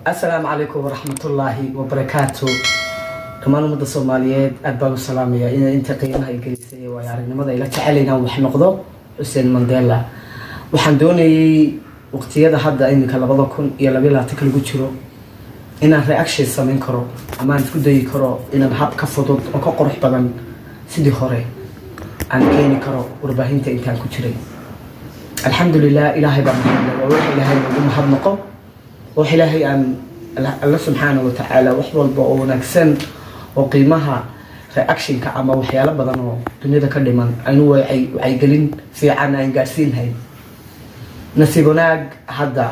Asalaamu calaykum waraxmatullaahi wabarakaatu. Dhammaan ummadda Soomaaliyeed aad baan u salaamayaa. Ina inta qiimaha ay gelisay ee waayo aragnimada ila jecel inaan wax noqdo Xuseen Mandela. Waxaan doonayay waqtiyada hadda iminka 2022-ka lagu jiro inaan reaction samayn karo ama aan isku dayi karo inaan hab ka fudud oo ka qurux badan sidii hore aan keeni karo warbaahinta intaan ku jiray. Alxamdulilah, Ilaahay baa mahadle. Waa wax Ilaahay noogu mahadnaqo, wax Ilaahay aan Alla subxaana wa tacaala wax walba oo wanaagsan oo qiimaha reactionka ama waxyaalo badan oo duniyada ka dhiman aynu wacyigelin fiican aan gaadhsiinhayn. Nasiib wanaag, hadda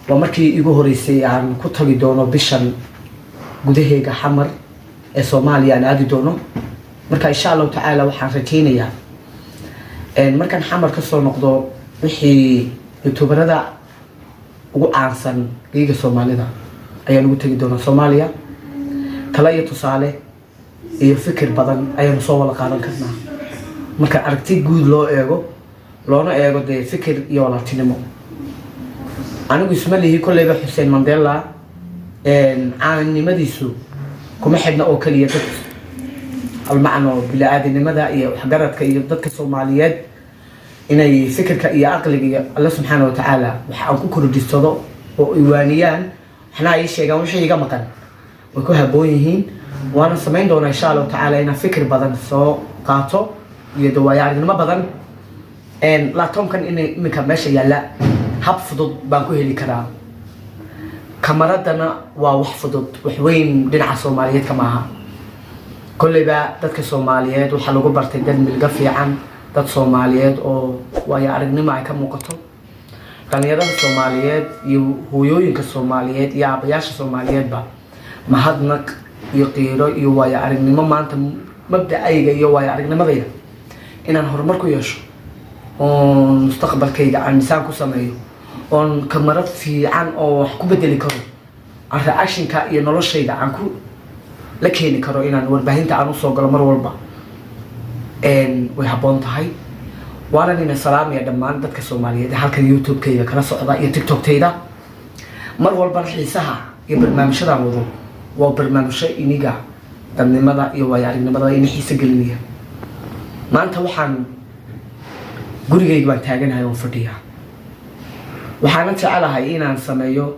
waa markii igu horeysay aan ku tagi doono bishan gudaheega Xamar ee Soomaaliya aan aadi doono. Marka insha Allahu tacaala waxaan rajeynayaa markaan Xamar kasoo noqdo wixii youtuberada ugu caansan geega Soomaalida ayaan ugu tegi doonaa Soomaaliya. Talo iyo tusaale iyo fikir badan ayaanu soo wada qaadan karnaa marka aragti guud loo eego, loona eego dee fikir iyo walaaltinimo. Anigu isma lihi kolleyba Xuseen Mandela caannimadiisu kuma xidhna oo keliya dad almacno bili-aadinimada iyo waxgaradka iyo dadka Soomaaliyeed inay fikirka iyo aqliga iyo Alla subxaana wa tacaala wax aan ku kordhisado oo iwaaniyaan, waxna ay sheegaan wixii iga maqan, way ku habboon yihiin. Waana samayn doonaa insha Allahu tacaala inaan fikir badan soo qaato iyo dawaayo aragnimo badan. Laptopkan in iminka meesha yaalla hab fudud baan ku heli karaa. Kamaradana waa wax fudud, wax weyn dhinaca Soomaaliyeedka maaha. Kolleyba dadka Soomaaliyeed waxaa lagu bartay dad milga fiican, dad Soomaaliyeed oo waayo aragnimo ay ka muuqato. Dhalinyarada Soomaaliyeed iyo hooyooyinka Soomaaliyeed iyo aabayaasha Soomaaliyeedba mahadnaq iyo qiiro iyo waayo aragnimo. Maanta mabdacayga iyo waayo aragnimadayda inaan horumar ku yeesho oon mustaqbalkayga aan misaan ku sameeyo oon kamarad fiican oo wax ku bedeli karo, aan reactionka iyo noloshayda aan ku la keeni karo, inaan warbaahinta aan usoo galo mar walba way habboon tahay. Waana nina salaamaya dhammaan dadka Soomaaliyeed ee halkan YouTube-kayga kala socda iyo TikTok-tayda. Mar walbana xiisaha iyo barnaamijyadaan wado waa barnaamijyo iniga dadnimada iyo waayo aragnimada ina xiiso gelinaya. Maanta waxaan gurigayga baan taaganahay oon fadhiyaa. Waxaana jecelahay inaan sameeyo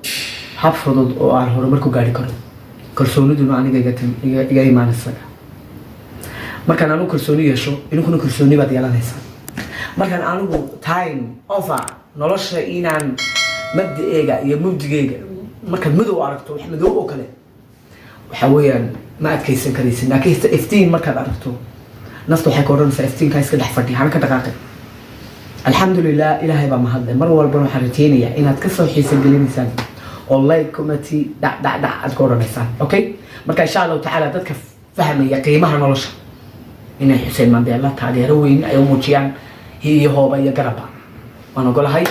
hab fudud oo aan horumar ku gaari karo. Kalsooniduna aniga iga imaanaysa. Markaan anigu kalsooni yeesho, idinkuna kalsooni baad yeelanaysaa. Markaan anigu time over nolosha inaan mabda'eega iyo mugdigeyga, markaad madow aragto, wax madow oo kale waxa weeyaan ma adkaysan karaysid, laakiin iftiin markaad aragto nafta waxay ka odhanaysaa iftiinkaa iska dhex fadhi, hana ka dhaqaaqin. Alxamdulilah, Ilaahay baa mahadlay. Mar walbana waxaan rajeynayaa inaad kasoo xiisa gelinaysaan oo like, comment, dhac dhac dhac aad ka odhanaysaan. Okay, marka insha Allahu tacaala dadka fahmaya qiimaha nolosha inay Xuseen Mandela taageero weyn ay u muujiyaan, hi iyo hooba iyo garabba waan ogolahay.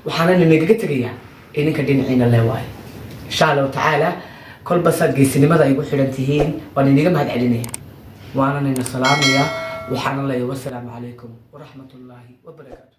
Waxaana nagaga tegayaa idinka dhinaciina lee waayo insha Allahu tacaala. Kolba saad geesinimada ay igu xidhan tihiin waan iniga mahad celinaya, waana nina salaamaya. Waxaana leeyahay wasalaamu calaykum waraxmat ullaahi wabarakaatu.